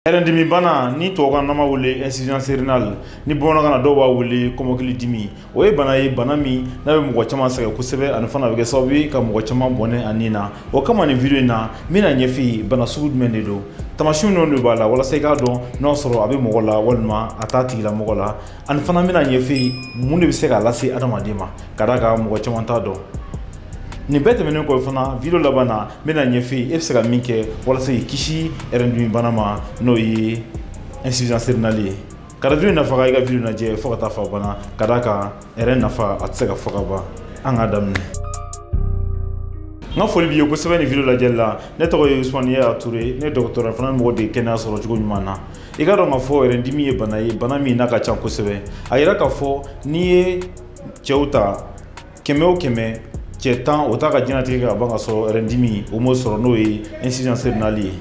Dimi bana ni tubabukan na wele insuffisance rénale, ni bamanankan na dɔw b'a wele kɔmɔkili dimi. O ye bana ye, bana min n'a bɛ mɔgɔ caman sɛgɛn kosɛbɛ, ani fana a bɛ kɛ sababu ye ka mɔgɔ caman bɔnɛ a nin na. O kama nin video in na, n bɛna ɲɛf'i ye bana sugu jumɛn de don, taamasiyɛn jumɛnw de b'a la, walasa i k'a dɔn n'a sɔrɔ a bɛ mɔgɔ la walima a t'a tigilamɔgɔ la. Ani fana n bɛna ɲɛf'i ye mun de bɛ se k'a lase adamaden ma, ka d'a kan mɔgɔ caman t'a dɔn. Nin bɛɛ tɛmɛnen kɔfɛ fana, video laban na, n bɛna ɲɛf'i ye e bɛ se ka min kɛ walasa k'i kisi dimi bana ma, n'o ye insuffisance rénale ye. Ka da video nafa kan, i ka video lajɛ fo ka taa fɔ a banna, ka d'a kan nafa a tɛ se ka fɔ ka ban. An k'a daminɛ. N ka foli b'i ye kosɛbɛ nin video lajɛli la. Ne tɔgɔ ye Usumani Yaya Ture, ne ye dɔgɔtɔrɔ ye fana, mɔgɔ de kɛnɛya sɔrɔ cogo ɲuman na. I ka dɔn k'a fɔ dimi ye bana ye, bana min n'a ka ca kosɛbɛ. A yira k'a fɔ n'i ye cɛw ta 100 o 100, cɛ 10 o t'a ka diɲɛlatigɛ kɛ ka ban ka sɔrɔ dimi o m'o sɔrɔ, n'o ye insuffisance rénale ye.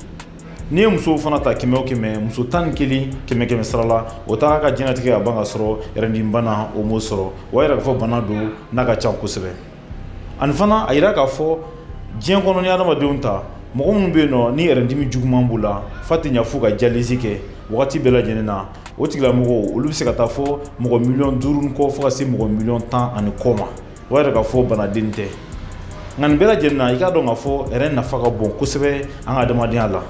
N'i ye musow fana ta 100 o 100, muso 11 100 100 sara la, o t'a ka diɲɛlatigɛ ka ban ka sɔrɔ dimi bana o m'o sɔrɔ. O b'a yira k'a fɔ bana don n'a ka ca kosɛbɛ. Ani fana a yira k'a fɔ diɲɛ kɔnɔ, ni adamadenw ta, mɔgɔ minnu bɛ yen nɔ ni dimi juguman b'u la f'a tɛ ɲɛ f'u ka dialyse kɛ wagati bɛɛ lajɛlen na, o tigilamɔgɔw olu bɛ se ka taa fɔ mɔgɔ 5 miliyɔn kɔ fo ka se mɔgɔ 10 miliyɔn ani kɔ ma. O b'a yira k'a fɔ banaden tɛ. Nka nin bɛɛ lajɛlen na, i k'a dɔn k'a fɔ nafa ka bon kosɛbɛ an ka adamadenya la.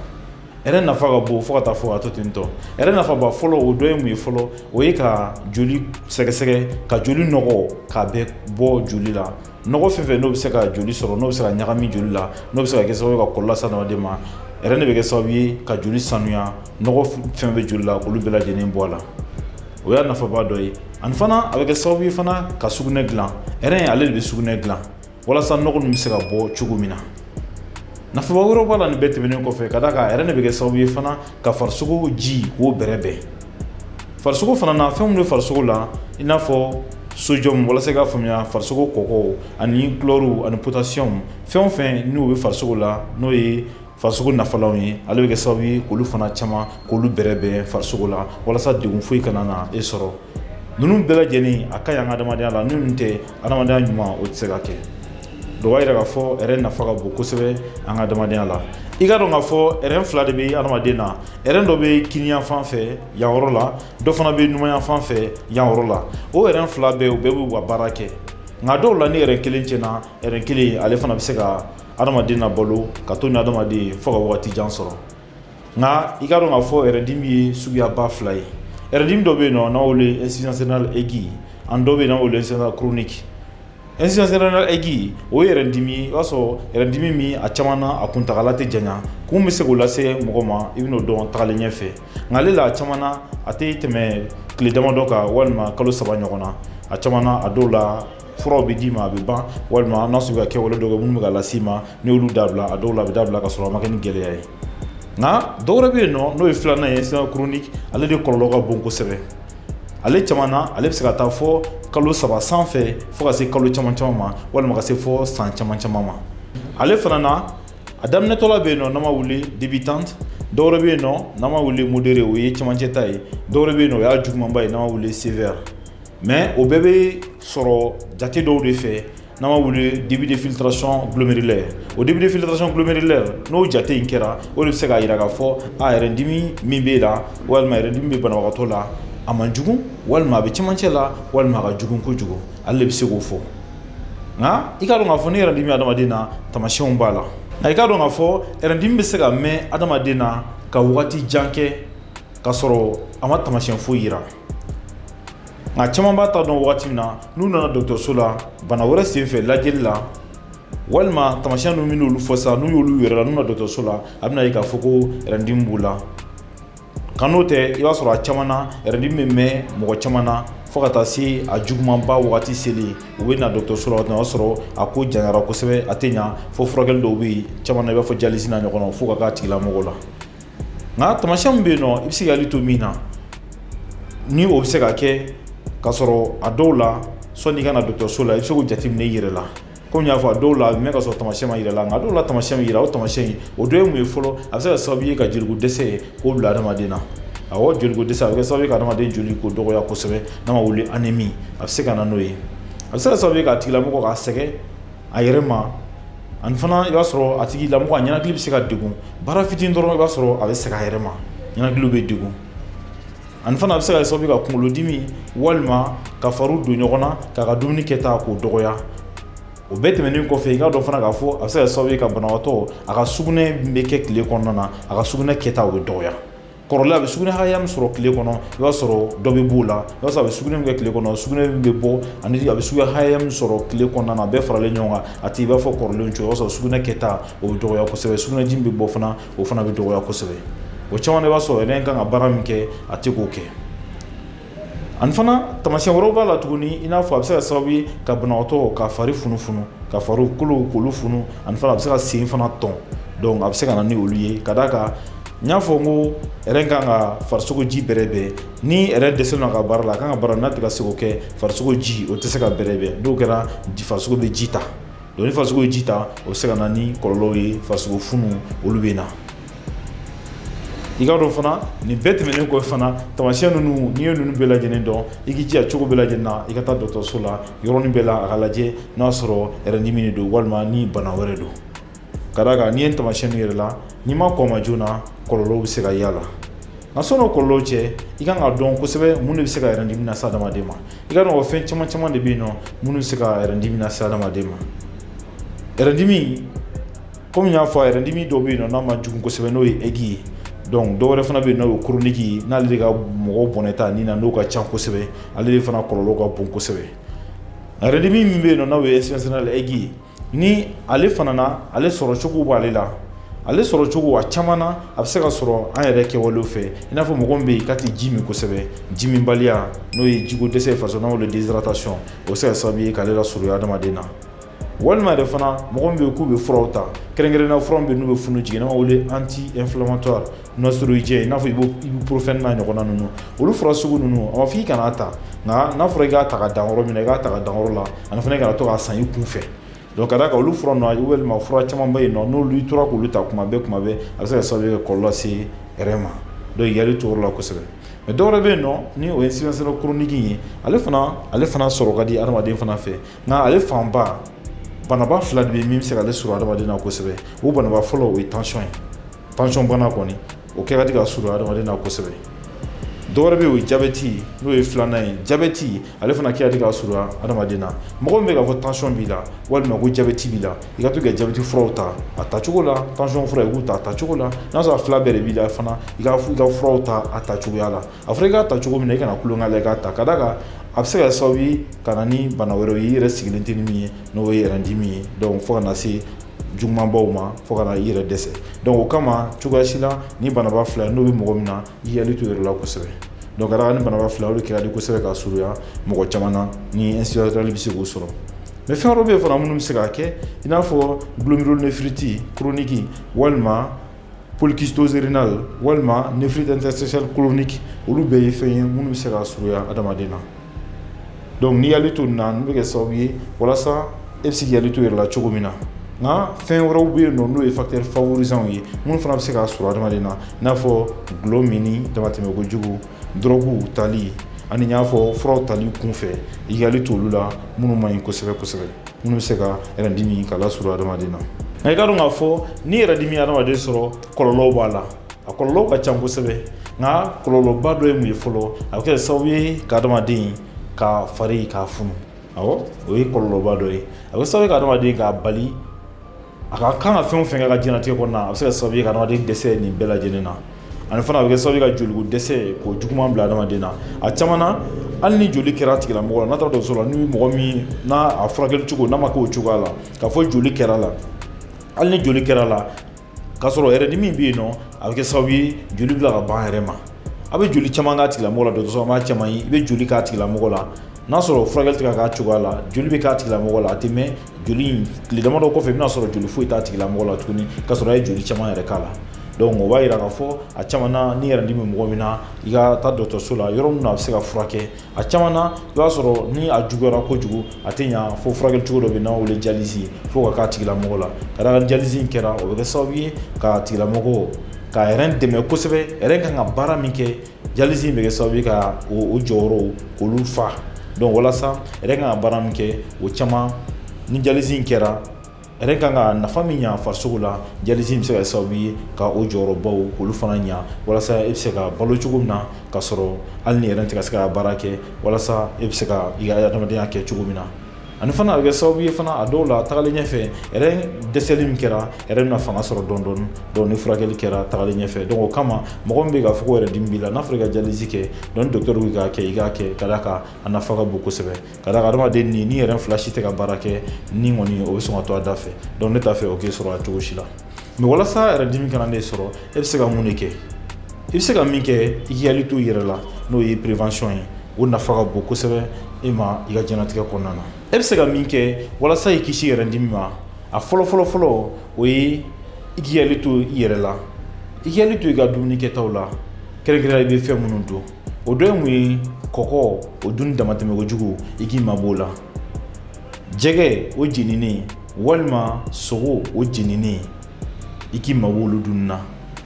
Nafa ka bon fo ka taa fɔ a to ten tɔ. Nafaba fɔlɔ, o dɔ ye mun ye fɔlɔ? O ye ka joli sɛgɛsɛgɛ, ka joli nɔgɔ k'a bɛɛ bɔ joli la. Nɔgɔ fɛn fɛn n'o bɛ se ka joli sɔrɔ, n'o bɛ se ka ɲagami joli la, n'o bɛ se ka kɛ sababu ye ka kɔlɔlɔ lase adamaden ma, de bɛ kɛ sababu ye ka joli sanuya, nɔgɔ fɛn bɛ joli la k'olu bɛɛ lajɛlen bɔ a la. O y'a nafaba dɔ ye. Ani fana a bɛ kɛ sababu ye fana ka sugunɛ dilan. Ale de bɛ sugunɛ dilan walasa nɔgɔ ninnu bɛ se ka bɔ cogo min na. Nafaba wɛrɛw b'a la nin bɛɛ tɛmɛnen kɔfɛ, ka d'a kan de bɛ kɛ sababu ye fana ka farisogo ji k'o bɛrɛbɛn. Farisogo fana na, fɛn minnu bɛ farisogo la, i n'a fɔ sodium, walasa i k'a faamuya, farisogo kɔkɔ ani chlore ani potassium, fɛn o fɛn n'o bɛ farisogo la, n'o ye farisogo nafalanw ye, ale bɛ kɛ sababu ye k'olu fana caman k'olu bɛrɛbɛn farisogo la, walasa degun foyi kana na e sɔrɔ. Ninnu bɛɛ lajɛlen a ka ɲi an ka adamadenya la. Ninnu tɛ adamadenya ɲuman, o tɛ se ka kɛ. Donc o b'a yira k'a fɔ nafa ka bon kosɛbɛ an ka adamadenya la. I ka dɔn k'a fɔ fila de bɛ adamaden na. Dɔ bɛ kiniyan fan fɛ yan yɔrɔ la, dɔ fana bɛ numanyan fan fɛ yan yɔrɔ la. O fila bɛɛ, u bɛɛ b'u ka baara kɛ. Nka dɔw la, ni kelen tiɲɛna, kelen ale fana bɛ se ka adamaden labalo ka to ni adamaden fo ka wagati jan sɔrɔ. Nka i ka dɔn k'a fɔ dimi ye suguyaba fila ye. Dimi dɔ bɛ yen nɔ n'a wele insuffisance rénale aiguë, ani dɔ bɛ yen n'a wele insuffisance chronique. Insuffisance rénale aiguë, o ye dimi ye, i b'a sɔrɔ dimi min a caman na a kuntagala tɛ janya, kun bɛ se k'o lase mɔgɔ ma, i bɛn'o dɔn tagalen ɲɛfɛ. Nka ale la, a caman na a tɛ tɛmɛ tile damadɔ kan walima kalo 3 ɲɔgɔn na. A caman na, a dɔw la furaw bɛ d'i ma, a bɛ ban, walima n'a sɔrɔ i ka kɛwale dɔw kɛ minnu bɛ ka las'i ma, n'i y'olu dabila, a dɔw la a bɛ dabila ka sɔrɔ a ma kɛ ni gɛlɛya ye. Nka dɔwɛrɛ bɛ yen nɔ, n'o ye filanan ye, insuffisance chronique, ale de kɔlɔlɔ ka bon kosɛbɛ. Ale caman na, ale bɛ se ka taa fɔ kalo 3 sanfɛ fo ka se kalo caman caman ma, walima ka se fɔ san caman caman ma. Ale fana na, a daminɛtɔla bɛ yen nɔ n'an b'a wele débutante, dɔwɛrɛ bɛ yen nɔ n'an b'a wele modéré, o ye cɛmancɛ ta ye, dɔwɛrɛ bɛ yen nɔ o y'a jugumanba ye n'an b'a wele sévère. Mais o bɛɛ bɛ sɔrɔ jate dɔw de fɛ n'an b'a wele débit de filtration glomérulaire. O débit de filtration glomérulaire, n'o jate in kɛra, o de bɛ se k'a jira k'a fɔ a dimi min b'e la, walima dimi bɛ banabagatɔ la, a man jugu, walima a bɛ cɛmancɛ la, walima a ka jugu kojugu, ale de bɛ se k'o fɔ. Nka i k'a dɔn k'a fɔ ni dimi bɛ adamaden na, taamasiyɛnw b'a la. Nka i k'a dɔn k'a fɔ dimi bɛ se ka mɛn adamaden na ka wagati jan kɛ k'a sɔrɔ a ma taamasiyɛn foyi yira. Nka caman b'a ta dɔn wagati min na n'u nana dɔgɔtɔrɔso la bana wɛrɛ senfɛ lajɛli la, walima taamasiyɛn ninnu minnu fɔ sisan, n'u y'olu yɛrɛ la, n'u nana dɔgɔtɔrɔso la, a bɛna ye k'a fɔ ko dimi b'u la. Nka n'o tɛ, i b'a sɔrɔ a caman na dimi bɛ mɛn mɔgɔ caman na fo ka taa se a jugumanba wagati selen, u bɛ na dɔgɔtɔrɔso la, o y'a sɔrɔ a ko janyara kosɛbɛ, a tɛ ɲa fo furakɛli dɔw bɛ yen caman na, i b'a fɔ dialyse n'a ɲɔgɔnnaw, fo ka k'a tigilamɔgɔ la. Nka taamasiyɛn min bɛ yen nɔ, i bɛ se k'i hakili to min na, ni o bɛ se ka kɛ k'a sɔrɔ a dɔw la sɔnni i ka na dɔgɔtɔrɔso la, i bɛ se k'o jateminɛ i yɛrɛ la. Komi n y'a fɔ, a dɔw la a bɛ mɛn ka sɔrɔ taamasiyɛn ma yira la, nka a dɔw la taamasiyɛn bɛ yira. O taamasiyɛn in, o dɔ ye mun ye fɔlɔ? A bɛ se ka sababu ye ka joliko dɛsɛ k'o bila adamaden na. Awɔ, joliko dɛsɛ a bɛ kɛ sababu ye ka adamaden joli k'o dɔgɔya kosɛbɛ, n'a ma wele anémie, a bɛ se ka na n'o ye. A bɛ se ka sababu ye k'a tigilamɔgɔ k'a sɛgɛn a yɛrɛ ma, ani fana i b'a sɔrɔ a tigilamɔgɔ a ɲɛnakili bɛ se ka degun, baara fitinin dɔrɔn i b'a sɔrɔ a bɛ sɛgɛn a yɛrɛ ma. Ɲɛnakiliw bɛ degun. Ani fana a bɛ se ka kɛ sababu ye ka kunkolodimi walima ka fariw don ɲɔgɔn na k'a ka dumuni kɛta k'o dɔgɔya. O bɛɛ tɛmɛnen kɔfɛ, i k'a dɔn fana k'a fɔ a bɛ se ka kɛ sababu ye ka banabagatɔ a ka sugunɛ min bɛ kɛ tile kɔnɔna na, a ka sugunɛ kɛta o bɛ dɔgɔya. Kɔrɔlen a bɛ sugunɛ hakɛya min sɔrɔ tile kɔnɔ, i b'a sɔrɔ dɔ bɛ b'o la. I b'a sɔrɔ a bɛ sugunɛ min kɛ tile kɔnɔ, sugunɛ min bɛ bɔ ani a bɛ sugunɛ hakɛya min sɔrɔ tile kɔnɔna na, a bɛɛ faralen ɲɔgɔn kan, a tɛ i b'a fɔ kɔrɔlen cogo. I b'a sɔrɔ sugunɛ kɛta o bɛ dɔgɔya kosɛbɛ, sugunɛji min bɛ bɔ fana o fana bɛ dɔgɔya kosɛbɛ. O caman na i b'a sɔrɔ rein kan ka baara min kɛ, a tɛ k'o kɛ. Ani fana taamasiyɛn wɛrɛw b'a la tuguni, i n'a fɔ a bɛ se ka sababu ye ka banabagatɔ ka fari funufunu, ka farikolo k'olu funu, ani fana a bɛ se ka sen fana tɔn. Donc a bɛ se ka na ni olu ye ka d'a kan n y'a fɔ n ko rein kan ka farisogo ji bɛrɛ bɛn. Ni rein dɛsɛlen don a ka baara la, a kan ka baara n'a tɛ ka se k'o kɛ, farisogo ji o tɛ se ka bɛrɛ bɛn. N'o kɛra, farisogo bɛ ji ta. Donc ni farisogo ye ji ta, o bɛ se ka na ni kɔlɔlɔw ye, farisogo funu olu bɛ na. I k'a dɔn fana nin bɛɛ tɛmɛnen kɔfɛ fana, taamasiyɛn ninnu, n'i ye ninnu bɛɛ lajɛlen dɔn, i k'i jija cogo bɛɛ lajɛlen na i ka taa dɔgɔtɔrɔso la yɔrɔnin bɛɛ la, a ka lajɛ n'a sɔrɔ rein de don walima ni bana wɛrɛ don. Ka d'a kan n'i ye taamasiyɛn yɛrɛ la, n'i ma kɔn ma joona, kɔlɔlɔw bɛ se ka y'a la. Nka sɔnni o kɔlɔlɔw cɛ, i kan ka dɔn kosɛbɛ mun de bɛ se ka rein dimi lase adamaden ma. I ka dɔn fɛn caman caman de bɛ yen nɔ minnu bɛ se ka rein dimi lase adamaden ma. Rein dimi, komi n y'a fɔ, rein dimi dɔw bɛ yen nɔ n'a ma jugu kosɛbɛ, n'o ye aigu ye. Donc dɔw wɛrɛ fana bɛ yen n'o ye chronique ye, n'ale de ka mɔgɔw bɔnɛ ta ni na n'o ka ca kosɛbɛ, ale de fana kɔlɔlɔ ka bon kosɛbɛ. Rein dimi min bɛ yen nɔ n'o ye insuffisance rénale aiguë ye, ni ale fana na, ale sɔrɔ cogo b'ale la. Ale sɔrɔ cogo a caman na, a bɛ se ka sɔrɔ an yɛrɛ kɛwalew fɛ, i n'a fɔ mɔgɔ min bɛ yen k'a tɛ ji min kosɛbɛ, ji minbaliya n'o ye jiko dɛsɛ ye faso, n'o ye déshydratation, o bɛ se ka sababu ye k'ale lasurunya adamaden na. Walima yɛrɛ fana mɔgɔ min bɛ yen k'u bɛ furaw ta, kɛrɛnkɛrɛnnenya fura min bɛ yen n'u bɛ funu jigin, n'an b'a wele anti inflammatoire non stéroïdien, i n'a fɔ ibuprofène n'a ɲɔgɔnna ninnu, olu fura sugu ninnu, a ma fɔ i kana ta, nka n'a fɔra i k'a ta ka dan yɔrɔ min na, i k'a ta ka dan yɔrɔ la, ani fana i kana to k'a san i kun fɛ. Donc ka d'a kan olu fura ninnu walima fura caman bɛ yen nɔ, n'olu tora k'olu ta kuma bɛɛ kuma bɛɛ, a bɛ se ka sababu ye ka kɔlɔlɔ lase rein ma. Donc i hakili to o yɔrɔ la kosɛbɛ. Mais dɔw wɛrɛ bɛ yen nɔ ni o ye insuffisance rénale chronique ye, ale fana sɔrɔ ka di adamaden fana fɛ, nka ale fanba banaba fila de bɛ min bɛ se k'ale sɔrɔ adamaden na kosɛbɛ. O banaba fɔlɔ, o ye tension ye. Tension bana kɔni, o kɛ ka di ka sɔrɔ adamaden na kosɛbɛ. Dɔw wɛrɛ bɛ yen, o ye diabète ye, n'o ye filanan ye. Diabète, ale fana kɛ ka di ka sɔrɔ adamaden na. Mɔgɔ min bɛ k'a fɔ tension b'i la walima ko diabète b'i la, i ka to ka diabète furaw ta a tacogo la, tension fura i k'u ta a tacogo la. N'a sɔrɔ a fila bɛɛ de b'i la fana, i ka furaw ta a tacogoya la. A fɔra i k'a ta cogo min na, i kana tulonkɛ la, i k'a ta. Ka d'a kan a bɛ se ka kɛ sababu ye ka na ni bana wɛrɛw ye i yɛrɛ sigilen tɛ ni min ye, n'o ye rein dimi ye. Donc fo ka na se jugumanbaw ma, fo ka na i yɛrɛ dɛsɛ. Donc o kama cogoya si la, ni banaba fila n'o bɛ mɔgɔ min na, i hakili to i yɛrɛ la kosɛbɛ. Donc ka d'a kan ni banaba fila, o de kɛ ka di kosɛbɛ ka surunya mɔgɔ caman na, ni insuffisance rénale bɛ se k'o sɔrɔ. Mais fɛn wɛrɛw bɛ yen fana minnu bɛ se k'a kɛ, i n'a fɔ glomérulonéphrite chronique walima polykystose rénale walima néphrite interstitielle chronique, olu bɛɛ ye fɛn ye minnu bɛ se ka surunya adamaden na. Donc n'i hakili to nin na, nin bɛ kɛ sababu ye walasa e bɛ se k'i hakili to i yɛrɛ la cogo min na. Nka fɛn wɛrɛw bɛ yen nɔ n'o ye facteur favorisant ye, minnu fana bɛ se k'a sɔrɔ adamaden na, i n'a fɔ dɔlɔ minni damatɛmɛ kojugu, dɔrɔguw tali, ani n y'a fɔ furaw tali kunfɛ, i k'i hakili to olu la, minnu man ɲi kosɛbɛ kosɛbɛ, minnu bɛ se ka rein dimi k'a lasurunya adamaden na. Nka i ka dɔn k'a fɔ ni yɛrɛ dimi ye adamaden sɔrɔ, kɔlɔlɔw b'a la, a kɔlɔlɔw ka ca kosɛbɛ. Nka kɔlɔlɔba dɔ ye mun ye fɔlɔ? A bɛ kɛ sababu ye ka adamaden ka fari k'a funu. Awɔ, o ye kɔlɔlɔba dɔ ye. A bɛ sababu ye ka adamaden k'a bali a ka kan ka fɛn o fɛn kɛ a ka diɲɛlatigɛ kɔnɔna, a bɛ se ka sababu ye ka adamaden dɛsɛ nin bɛɛ lajɛlen na. Ani fana a bɛ kɛ sababu ye ka joliko dɛsɛ k'o juguman bila adamaden na. A caman na, hali ni joli kɛra a tigilamɔgɔ la, n'a taara dɔgɔtɔrɔso la, ni mɔgɔ min n'a a furakɛli cogo n'a ma kɛ o cogoya la, k'a fɔ joli kɛra la, hali ni joli kɛra la k'a sɔrɔ yɛrɛ dimi bɛ yen nɔ, a bɛ kɛ sababu ye joli bɛ ka ban yɛrɛ ma. A bɛ joli caman k'a tigilamɔgɔ la dɔgɔtɔrɔso, an b'a caman ye, i bɛ joli k'a tigilamɔgɔ la, n'a sɔrɔ furakɛli tɛ ka k'a cogoya la, joli bɛ k'a tigilamɔgɔ la, a tɛ mɛn, joli in tile damadɔ kɔfɛ, i bɛna sɔrɔ joli foyi t'a tigilamɔgɔ la tuguni, k'a sɔrɔ a ye joli caman yɛrɛ k'a la. Donc o b'a yira k'a fɔ a caman na, ni yɛrɛ dimi bɛ mɔgɔ min na, i ka taa dɔgɔtɔrɔso la yɔrɔ min na a bɛ se ka furakɛ. A caman na, i b'a sɔrɔ ni a juguyara kojugu, a tɛ ɲa fo furakɛli cogo dɔ bɛ yen n'an wele dialyse, fo ka k'a tigilamɔgɔ la. Ka d'a kan dialyse in kɛra, o bɛ kɛ sababu ye k'a tigilamɔgɔ ka yɛrɛ dɛmɛ kosɛbɛ. Yɛrɛ kan ka baara min kɛ, dialyse in bɛ kɛ sababu ye ka o jɔyɔrɔw k'olu fa. Donc walasa yɛrɛ kan ka baara min kɛ, o caman ni dialyse in kɛra. rein kan ka nafa min ɲa farisogo la, dialyse bɛ se ka kɛ sababu ye ka o jɔyɔrɔbaw k'olu fana ɲa, walasa e bɛ se ka balo cogo min na k'a sɔrɔ hali ni rein tɛ ka se ka baara kɛ, walasa e bɛ se ka i ka adamadenya kɛ cogo min na. Ani fana a bɛ kɛ sababu ye fana a dɔw la tagalen ɲɛfɛ, rein dɛsɛli min kɛra, rein bɛna fanga sɔrɔ dɔɔni dɔɔni. Donc ni furakɛli kɛra tagalen ɲɛfɛ, donc o kama mɔgɔ min bɛ k'a fɔ ko rein dimi b'i la, n'a fɔra i ka dialyse kɛ, donc ni docteur ko k'a kɛ, i k'a kɛ, ka d'a kan a nafa ka bon kosɛbɛ. Ka d'a kan adamaden ni rein fila si tɛ ka baara kɛ, ni kɔni o bɛ sɔn ka to a da fɛ. Donc ne t'a fɛ o k'e sɔrɔ a cogo si la. Mais walasa rein dimi kana ne sɔrɔ, e bɛ se ka mun de kɛ? I bɛ se ka min kɛ, i k'i hakili to i yɛrɛ la, n'o ye prévention ye. O nafa ka bon kosɛbɛ e ma i ka diɲɛlatigɛ kɔnɔna na. E bɛ se ka min kɛ walasa i kisi rein dimi ma, a fɔlɔ fɔlɔ fɔlɔ o ye i k'i hakili to i yɛrɛ la, i k'i hakili to i ka dumuni kɛtaw la, kɛrɛnkɛrɛnnenya i bɛ fɛn minnu dun. O dɔ ye mun ye? Kɔgɔ, o dunni damatɛmɛ kojugu, i k'i mabɔ o la. Jɛgɛ, o jeninen, walima sogo, o jeninen, i k'i mabɔ olu dunni na.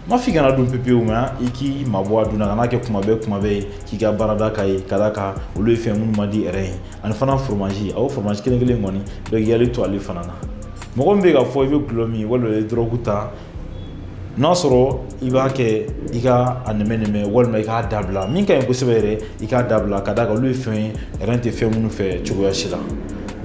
Ma f'i kana dun pepewu, mais i k'i mabɔ a dunna, kana kɛ kuma bɛɛ kuma bɛɛ ye k'i ka baarada k'a ye, ka d'a kan olu ye fɛn minnu man di rein ye. Ani fana fromage, awɔ, fromage kelen kelen kɔni, donc i hakili to ale fana na. Mɔgɔ min bɛ k'a fɔ i bɛ gulɔ min walima i bɛ drogue ta, n'a sɔrɔ i b'a kɛ i ka a nɛmɛ nɛmɛ walima i k'a dabila, min ka ɲi kosɛbɛ yɛrɛ, i k'a dabila, ka d'a kan olu ye fɛn ye rein tɛ fɛn minnu fɛ cogoya si la.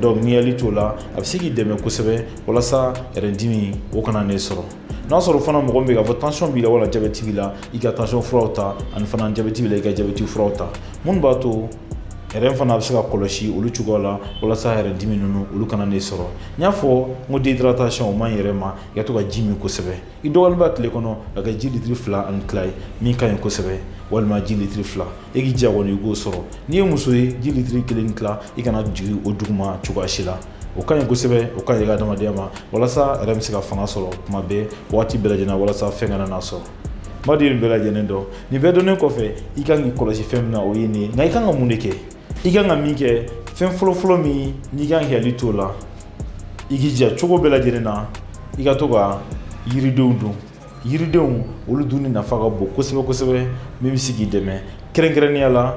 Donc n'i hakili t'o la, a bɛ se k'i dɛmɛ kosɛbɛ walasa rein dimi o kana ne sɔrɔ. N'a sɔrɔ fana mɔgɔ min bɛ k'a fɔ tension b'i la wala diabète b'i la, i ka tension furaw ta, ani fana diabète b'i la, i ka diabète furaw ta, minnu b'a to rein fana bɛ se ka kɔlɔsi olu cogoya la, walasa rein dimi ninnu olu kana ne sɔrɔ. N y'a fɔ n ko déshydratation o man ɲi yɛrɛ ma, i ka to ka ji min kosɛbɛ. I dɔgɔnin b'a tile kɔnɔ ka kɛ ji litiri 2.5 ye, min ka ɲi kosɛbɛ, walima ji litiri 2. E k'i jija kɔni i k'o sɔrɔ. N'i ye muso ye, ji litiri 1.5, i kana jigin o duguma cogoya si la. O ka ɲi kosɛbɛ, o ka ɲi i ka adamadenya ma, walasa rein bɛ se ka fanga sɔrɔ kuma bɛɛ, waati bɛɛ lajɛlen na, walasa fɛn kana n'a sɔrɔ. N b'a di nin bɛɛ lajɛlen dɔn. Nin bɛɛ dɔnnen kɔfɛ, i kan k'i kɔlɔsi fɛn min na, o ye nin ye. Nka i kan ka mun de kɛ? I kan ka min kɛ, fɛn fɔlɔ-fɔlɔ min n'i kan k'i hakili t'o la, i k'i jija cogo bɛɛ lajɛlen na, i ka to ka yiridenw dun. Yiridenw olu dunni nafa ka bon kosɛbɛ kosɛbɛ, min bɛ se k'i dɛmɛ kɛrɛnkɛrɛnnenya la.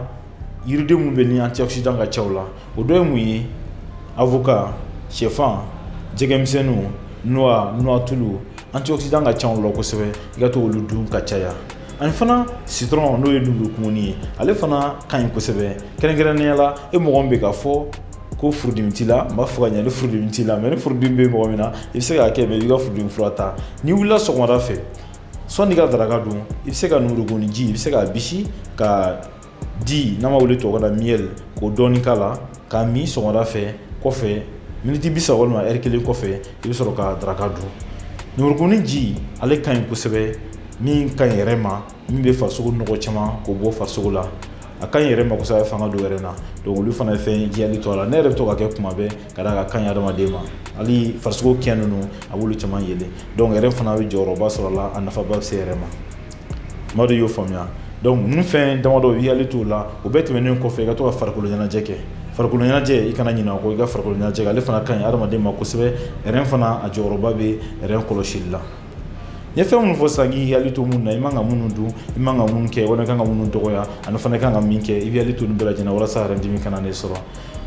Yiriden minnu bɛ ni antioxydant ka ca o la, o dɔ ye mun ye? Avocat, sɛfan, jɛgɛmisɛnninw, noix, noix tulu, antioxydant ka ca o la kosɛbɛ, i ka to olu dun ka caya. Ani fana citron, n'o ye lemurukumuni ye, ale fana ka ɲi kosɛbɛ, kɛrɛnkɛrɛnnenya la e mɔgɔ min bɛ k'a fɔ ko furudimi t'i la, n b'a fɔ ka ɲɛ ni furudimi t'i la, mais ni furudimi bɛ mɔgɔ min na, i bɛ se k'a kɛ, mais i b'i ka furudimi fura ta. N'i wulila sɔgɔmada fɛ, sɔnni i ka daraka dun, i bɛ se ka lemurukumuni ji, i bɛ se k'a bisi ka di, n'a ma wele tubabukan na miel, k'o dɔɔni k'a la k'a min sɔgɔmada fɛ. Kɔfɛ miniti 30 walima ɛri 1 kɔfɛ, i bɛ sɔrɔ ka daraka dun. Lemurukumuni ji ale ka ɲi kosɛbɛ, min ka ɲi yɛrɛ ma, min bɛ farisogo nɔgɔ caman k'o bɔ farisogo la, a ka ɲi yɛrɛ ma kosɛbɛ, a bɛ fanga don yɛrɛ na. Donc olu fana ye fɛn jɛyali to a la. Ne yɛrɛ bɛ to ka kɛ kuma bɛɛ, ka d'a kan a ka ɲi adamaden ma, hali farisogo kɛn ninnu a b'olu caman yɛlɛ. Donc yɛrɛ fana bɛ jɔyɔrɔba sɔrɔ a la, a nafaba bɛ se yɛrɛ ma. N b'a dɔn i y'o faamuya. Donc ninnu fɛn damadɔ i hakili t'o la. O bɛɛ tɛmɛnen kɔfɛ, i ka to ka farikolo ɲɛnajɛ kɛ. Farikolo ɲɛnajɛ, i kana ɲinɛ o kɔ, i ka farikolo ɲɛnajɛ kɛ, ale fana ka ɲi adamaden ma kosɛbɛ. Rein fana a jɔyɔrɔba bɛ rein kɔlɔsili la. N ye fɛn minnu fɔ sisan k'i hakili to minnu na, i man ka minnu dun, i man ka minnu kɛ, walima i kan ka minnu dɔgɔya, ani fana i kan ka min kɛ, i b'i hakili to nin bɛɛ lajɛlen na walasa rein dimi kana ne sɔrɔ.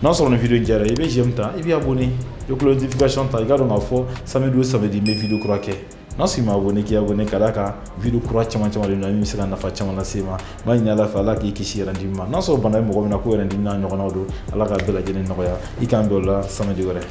N'a sɔrɔ nin vidéo in diyara, i bɛ j'aime ta, i b'i abonné, i bɛ cloche notification ta, i k'a dɔn k'a fɔ samedi o samedi n bɛ vidéo kura kɛ. N'a sɔrɔ i ma abonné, k'i abonné, ka d'a kan vidéo kura caman caman de bɛ na min bɛ se ka nafa caman lase i ma. N b'a ɲini Ala fɛ, Ala k'i kisi rein dimi ma. N'a sɔrɔ bana bɛ mɔgɔ min na ko rein dimi n'a ɲɔgɔnnaw don, Ala k'a bɛɛ lajɛlen nɔgɔya. I k'an bɛn o la samedi wɛrɛ.